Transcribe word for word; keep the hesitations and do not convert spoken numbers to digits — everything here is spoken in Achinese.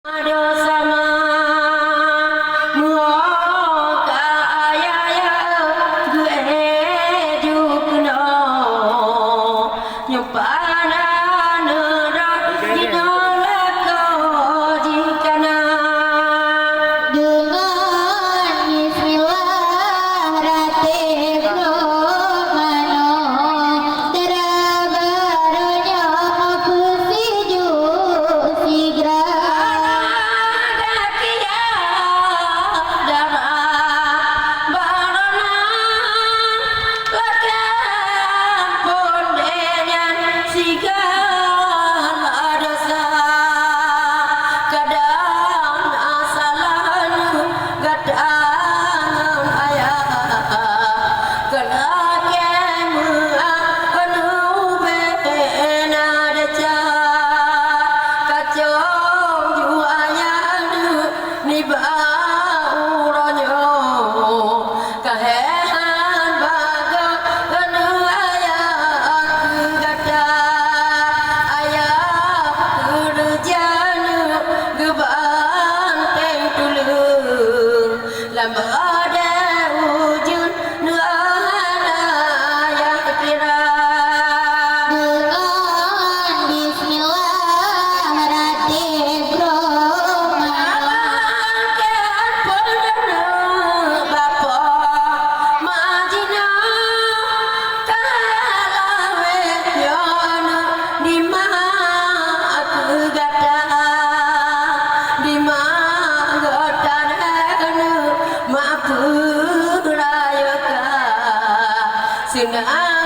Adoe sama meuoh ka ayah-ayah geuéh ju keunoe. Nyoe pana neuroh jinoe lakoe jih kana. Deungon bismillah ratéb brok manoe, dara barô nyoe meukeusijok sigra. Dara barô na Lakée pondeh nyan sigala desya, kadang na salah lôn gata ngon ayah. Keu lakée meu'ah keuneuk ubé na desya, kacok ju ayah lôn nibak uroe nyoe. Ka hé han bagoe keuneuk ayah keu gata, ayah keureuja lôn geubanteng tuleueng. Lam badée ujeuen neuh hana ayah kira. Deungon bismillah ratéb brok manoe. Abang keu peuneuk bapak mak jinoe ka lawét nyoe di ma keu gata, di ma gata neuh ma peurayeuk ka. Seunang